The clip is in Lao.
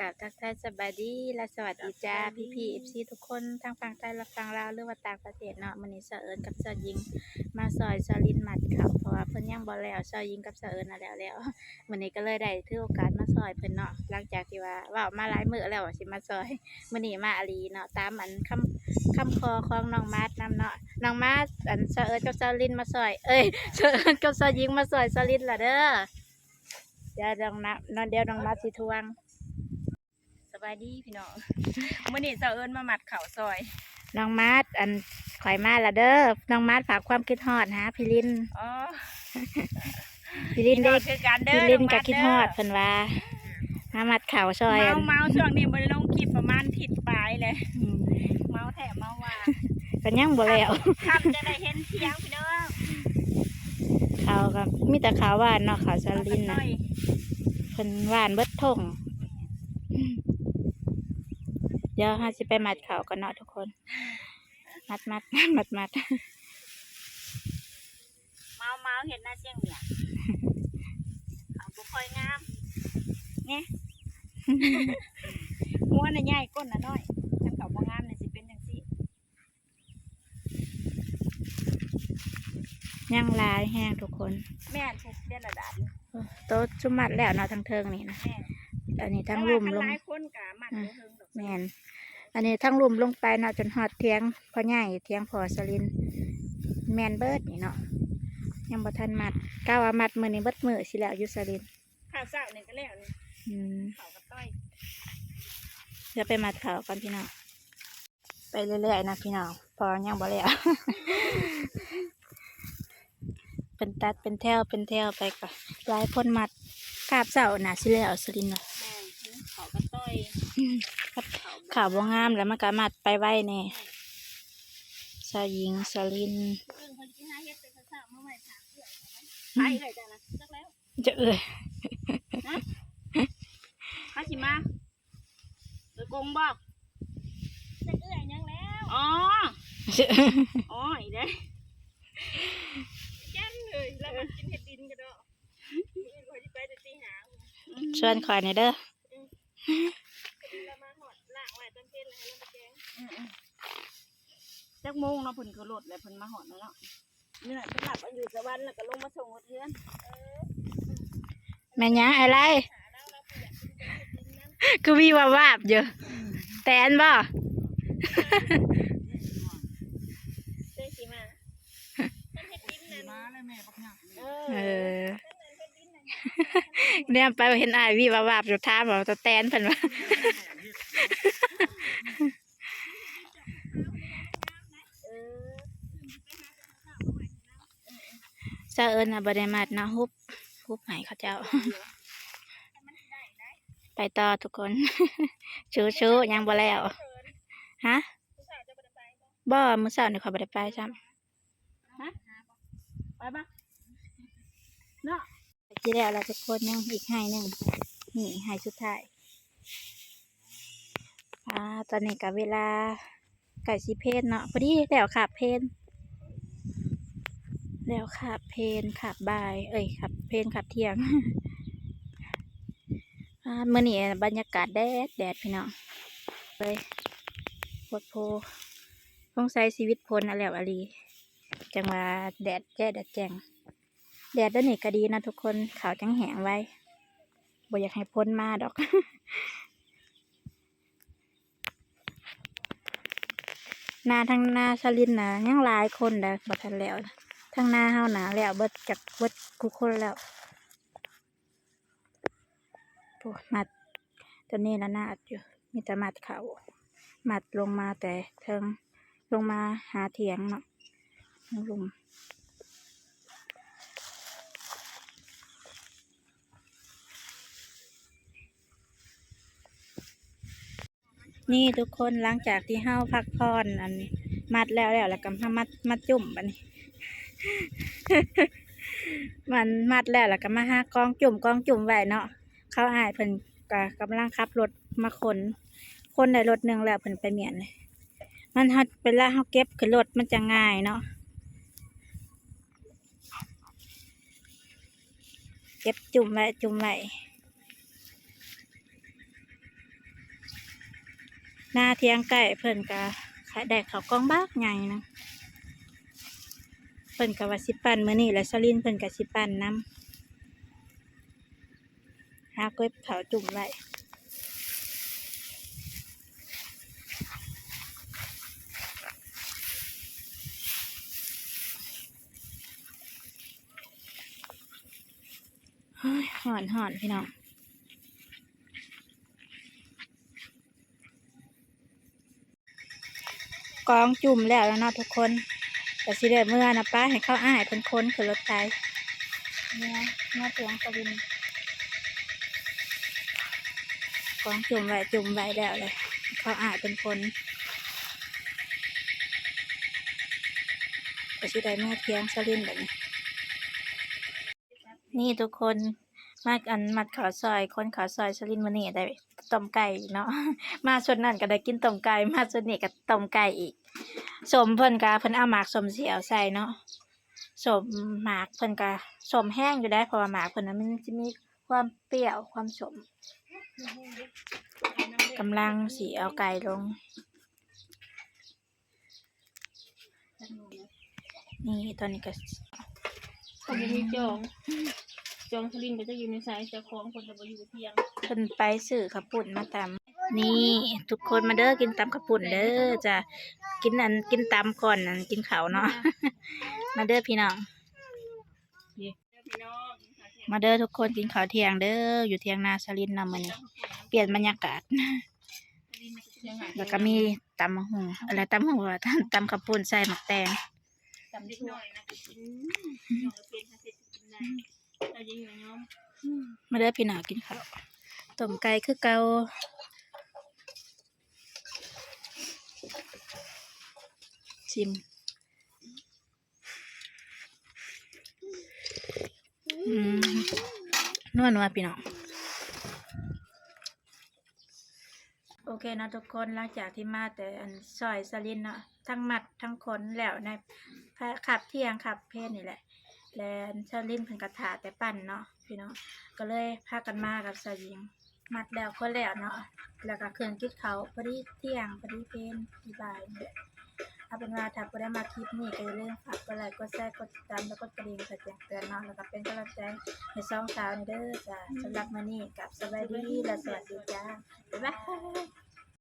ກາບທັກທາຍສະບາຍດີ ແລະ ສະຫວັດດີຈ້າ ສະບາຍດີ ພີ່ໆ ເອັຟຊີ ທຸກຄົນ ທັງຝັ່ງໄທ ແລະ ຝັ່ງລາວ ຫຼືວ່າຕ່າງປະເທດເນາະ. ມື້ນີ້ສາວເອີນກັບສາວຍິງມາຊ່ອຍສາວລິນມັດເຂົ້າ ເພາະວ່າເພິ່ນຍັງບໍ່ແລ້ວ ສາວຍິງກັບສາວເອີນນະແລ້ວແລ້ວ. ມື້ນີ້ກໍເລີຍໄດ້ຖືໂອກາດມາຊ່ອຍເພິ່ນເນາະ ຫຼັງຈາກທີ່ວ່າເວົ້າມາຫຼາຍມື້ແລ້ວວ່າຊິມາຊ່ອຍ ມື້ນີ້ມາອີ່ຫຼີເນາະ ຕາມອັນຄຳ ຄຳຂໍຂອງນ້ອງມາດນຳເນາະ. ນ້ອງມາດ ອັນ ສາວເອີນກັບສາວລິນມາຊ່ອຍ ເອີຍ ສາວເອີນກັບສາວຍິງມາຊ່ອຍສາວລິນລະເດີ. ດຽວນ້ອງນະ ດຽວນ້ອງມາດຊິທວງ. ສະບາຍດີພີ່ນ້ອງ ມື້ນີ້ສາວເອີນມາມັດເຂົ້າຊ່ອຍນ້ອງມາດ. ອັນ ຂ້ອຍມາລະເດີ ນ້ອງມາດຝາກຄວາມຄິດຮອດຫາພີ່ລິນ. ອໍ ພີ່ລິນເດ້ ຄິດຮອດຄືກັນເດີ ພີ່ລິນກໍຄິດຮອດ ນ້ອງມາດເດີ ເພິ່ນວ່າ ມາມັດເຂົ້າຊ່ອຍ. ເມົາ ອັນ ເມົາ ຊ່ວງນີ້ບໍ່ໄດ້ລົງຄລິບປະມານທິດປາຍແລ້ວ. ອືມ ເມົາແທ້ເມົາວ່າ ກໍຍັງບໍ່ແລ້ວ ຄ່ຳ ຄ່ຳຈັ່ງໄດ້ເຫັນທ່ຽງພີ່ນ້ອງ. ເຂົ້າກໍມີແຕ່ເຂົ້າຫວານເນາະ ເຂົ້າສາວລິນນະ ເຂົ້າກໍຕ້ອຍ ເພິ່ນຫວານເບິດທົ່ງ. ດຽວເຮົາຊິໄປມັດເຂົ້າກ່ອນເນາະທຸກຄົນ ມັດໆ ມັດໆ. ເມົາ ເມົາ ເຮັດໜ້າສຽງໝຽກ ເຂົາບໍ່ຄ່ອຍງາມ ແນ່ ຫົວນະໃຫຍ່ ກົ້ນນະນ້ອຍ ຄັນເຂົາບໍ່ງາມນີ້ຊິເປັນຈັ່ງຊີ້. ຍັງຫຼາຍແຮງທຸກຄົນ ແມ່ນ ເຮັດເດືອນລະດານ ໂຕຊຸມມັດແລ້ວເນາະ ທາງເທິງນີ້ນະ ແມ່ນ ອັນນີ້ທາງລຸ່ມລົງ ຫຼາຍຄົນກໍມັດ ອືມ ບໍ່ເຖິງດອກ ແມ່ນ ອັນນີ້ທາງລຸ່ມລົງໄປເນາະ ຈົນຮອດຖຽງພໍ່ໃຫຍ່ ຖຽງພໍ່ສາວລິນ ແມ່ນເບິດນີ້ເນາະ ຍັງບໍ່ທັນມັດ ກະວ່າມັດມື້ນີ້ເບິດມື້ຊິແລ້ວຢູ່ສາວລິນ ຂ້າວເຊົ້ານີ້ກໍແລ້ວນີ້ ອືມ ເຂົ້າກໍຕ້ອຍ ດຽວໄປມັດເຂົ້າກ່ອນພີ່ນ້ອງ. ໄປເລື້ອຍໆນະພີ່ນ້ອງ ເພາະຍັງບໍ່ແລ້ວ ເປັນຕັດເປັນແຖວເປັນແຖວໄປ ກໍຫຼາຍຄົນມັດ ຄາບເຊົ້າໜ້າຊິແລ້ວສາວລິນວ່າ ແມ່ນ ເຂົ້າກໍຕ້ອຍ ອືມ ເຂົ້າບໍ່ງາມແລ້ວມັນກໍມັດໄປໄວແດ່ ສາວຍິງ ສາວລິນ ມື້ອື່ນເພິ່ນຊິຫາເຮັດແຕ່ເຊົ້າໆ ມາໄວ້ຖ້າເອື້ອຍ ໃຜເອື້ອຍເຈົ້ານະ ຈັກແລ້ວ ຈະເອື້ອຍ ຮະ ໃຜຊິມາ ເອື້ອຍກົງບໍ່ ຈັກເອື້ອຍຫຍັງແລ້ວ ອໍ ອໍ ອີກແລ້ວ ແກ່ນເລີຍ ລາວມັກກິນເຫັດດິນກະດອກ ມື້ອື່ນຂ້ອຍຊິໄປແຕ່ຕີຫ້າ ອືມ ຊວນຂ້ອຍແດ່ເດີ ອືມ ລາວມາຮອດ ລ້າງໄວ້ຕອນເປັນແລ້ວໃຫ້ລາວໄປແກງ ອືມໆ ຈັກໂມງເນາະ ເພິ່ນຂຶ້ນລົດແລ້ວ ເພິ່ນມາຮອດແລ້ວເນາະ. ນີ້ນະ ໄປຮັບອັນຢູ່ສະຫວັນ ແລ້ວກໍລົງມາສົ່ງຮອດເຮືອນ ແມ່ນຫຍັງອ້າຍໄລ ຄືວີວາບວາບຢູ່ ແຕນບໍ່ ເອີ ເອີ ແນມໄປເຫັນອ້າຍວີວາບວາບຢູ່ ຖາມວ່າຕາແຕນ ເພິ່ນວ່າ. ສາວເອີນນະບໍ່ໄດ້ມັດເນາະ ຮຸບ ຮຸບໃຫ້ເຂົາເຈົ້າ ໄປຕໍ່ທຸກຄົນ ສູ້ໆ ຍັງບໍ່ແລ້ວ ຮະ ບໍ່ ມື້ເຊົ້ານີ້ຂ້ອຍບໍ່ໄດ້ໄປຊ້ຳ ຮະ ໄປບໍ່ ເນາະ. ຊິແລ້ວລະທຸກຄົນ ຍັງອີກໄຮ່ໜຶ່ງ ນີ້ໄຮ່ສຸດທ້າຍ. ອ່າ ຕອນນີ້ກະເວລາໃກ້ຊິເພນເນາະ ພໍດີແລ້ວຄາບເພນ ແລ້ວຄາບເພນ ຄາບບ່າຍ ເອີຍ ຄາບເພນ ຄາບທ່ຽງ. ອ່າ ມື້ນີ້ບັນຍາກາດແດດ ແດດພີ່ນ້ອງເອີຍ ໂພດໂພ ສົງໄສຊິວິດຝົນເອົາແລ້ວອີ່ຫຼີ ຈັ່ງວ່າແດດແຈ້ແດດແຈ້ງ. ແດດດຽວນີ້ກໍດີນະທຸກຄົນ ເຂົ້າຈັ່ງແຫ້ງໄວ ບໍ່ຢາກໃຫ້ຝົນມາດອກ. ນາ ທັງນາສາວລິນນະ ຍັງຫຼາຍຄົນໃດ໋ ບໍ່ທັນແລ້ວ ທັງນາເຮົານະ ແລ້ວເບິດຈັກເບິດຄູ່ຄົນແລ້ວ. ໂອ້ ມັດ ຕົວນີ້ລະນາດຢູ່ ມີແຕ່ມັດເຂົ້າ ມັດລົງມາແຕ່ເທິງ ລົງມາຫາຖຽງເນາະ ເທິງລຸ່ມ. ນີ້ທຸກຄົນ ຫຼັງຈາກທີ່ເຮົາພັກຜ່ອນ ອັນ ມັດແລ້ວໆ ແລ້ວກໍມາມັດ ມັດຈຸ້ມບາດນີ້ ມັນມັດແລ້ວ ແລ້ວກໍມາຫາກອງຈຸ້ມ ກອງຈຸ້ມໄວ້ເນາະ. ເຂົາ ອ້າຍເພິ່ນກໍກຳລັງຂັບລົດມາຂົນ ຂົນໄດ້ລົດໜຶ່ງແລ້ວ ເພິ່ນໄປມ້ຽນ. ມັນ ເຮົາ ເວລາເຮົາເກັບຂຶ້ນລົດມັນຈະງ່າຍເນາະ. ເກັບຈຸ້ມໄວ້ ຈຸ້ມໄວ້. ນາຖຽງໃກ້ເພິ່ນກະໄດ້ເຂົ້າກ່ອງບັກໃຫຍ່ໜຶ່ງ ເພິ່ນກະວ່າຊິປັ້ນມື້ນີ້ ແລະ ສາວລິນເພິ່ນກະຊິປັ້ນນຳ. ຫາເກັບເຂົ້າຈຸ້ມໄວ້. ໂອ້ຍ ຮ້ອນໆ ພີ່ນ້ອງ. ກອງຈຸ້ມແລ້ວແລ້ວເນາະທຸກຄົນ ກະຊິໄດ້ເມືອນະ ປະໃຫ້ເຂົາອ້າຍເພິ່ນຂົນຂຶ້ນລົດໄຖ ເມືອ ເມືອຖຽງສາວລິນ. ກອງຈຸ້ມໄວ້ ຈຸ້ມໄວ້ແລ້ວແຫຼະ ເຂົາອ້າຍເພິ່ນຂົນ ກະຊິໄດ້ເມືອຖຽງສາວລິນບາດນີ້. ນີ້ທຸກຄົນ ມາ ອັນ ມັດເຂົ້າຊອຍ ຂົນເຂົ້າຊອຍສາວລິນ ມື້ນີ້ໄດ້ຕົ້ມໄກ່ອີກເນາະ ມາຊຸດນັ້ນກະໄດ້ກິນຕົ້ມໄກ່ ມາຊຸດນີ້ກະຕົ້ມໄກ່ອີກ. ສົ້ມເພິ່ນກະ ເພິ່ນເອົາໝາກສົ້ມສຽວໃສ່ເນາະ ສົ້ມ ໝາກເພິ່ນກະສົ້ມແຮງຢູ່ໃດ໋ ເພາະວ່າໝາກເພິ່ນນະ ມັນຊິມີຄວາມປ່ຽວ ຄວາມສົ້ມ. ກຳລັງຊິເອົາໄກ່ລົງ. ນີ້ຕອນນີ້ກະ ເຂົາບໍ່ມີຈອງ ຈອງສາວລິນກະຈັກຢູ່ໃນໃສ ເຈົ້າຂອງເພິ່ນກະບໍ່ຢູ່ທຽງ ເພິ່ນໄປຊື້ເຂົ້າປຸ້ນມາຕຳ. ນີ້ທຸກຄົນມາເດີ ກິນຕຳເຂົ້າປຸ້ນເດີຈ້າ ກິນ ອັນ ກິນຕຳກ່ອນ ອັນ ກິນເຂົ້າເນາະ ມາເດີພີ່ນ້ອງ. ມາເດີທຸກຄົນ ກິນເຂົ້າທ່ຽງເດີ ຢູ່ທ່ຽງນາສາວລິນເນາະມື້ນີ້ ປ່ຽນບັນຍາກາດ ແລ້ວກະມີຕຳບັກຫຸ່ງ ອະ ຕຳບັກຫຸ່ງວ່າ ຕຳເຂົ້າປຸ້ນໃສ່ໝາກແຕງ. ມາເດີພີ່ນ້ອງ ກິນເຂົ້າ ຕົ້ມໄກ່ຄືເກົ່າ ຊິມ. ອືມ ນົວໆ ພີ່ນ້ອງ. ໂອເຄເນາະທຸກຄົນ ຫຼັງຈາກທີ່ມາແຕ່ ອັນ ຊອຍສາວລິນເນາະ ທັງມັດທັງຂົນແລ້ວນະ ຄັບທ່ຽງຄັບເພນນີ້ແຫຼະ ແລະ ອັນ ສາວລິນເພິ່ນກະຖ້າແຕ່ປັ້ນເນາະ ພີ່ນ້ອງ ກະເລີຍພາກັນມາກັບສາວຍິງ ມັດແລ້ວຂົນແລ້ວເນາະ ແລ້ວກະເຄື່ອງກິນເຂົ້າ ພໍດີທ່ຽງ ພໍດີເພນ ພໍດີບ່າຍນີ້ແຫຼະ. ເອົາເປັນວ່າຖ້າຜູ້ໃດມັກຄລິບນີ້ກະຢ່າລືມຝາກກົດໄລ ກົດແຊ ກົດຕິດຕາມ ແລະ ກົດກະດິ່ງເພື່ອແຈ້ງເຕືອນເນາະ ແລ້ວກະເປັນກຳລັງໃຈໃຫ້ສອງສາວນີ້ເດີຈ້າ. ສຳລັບມື້ນີ້ກະສະບາຍດີ ແລະ ສະຫວັດດີຈ້າ ບາຍບາຍ.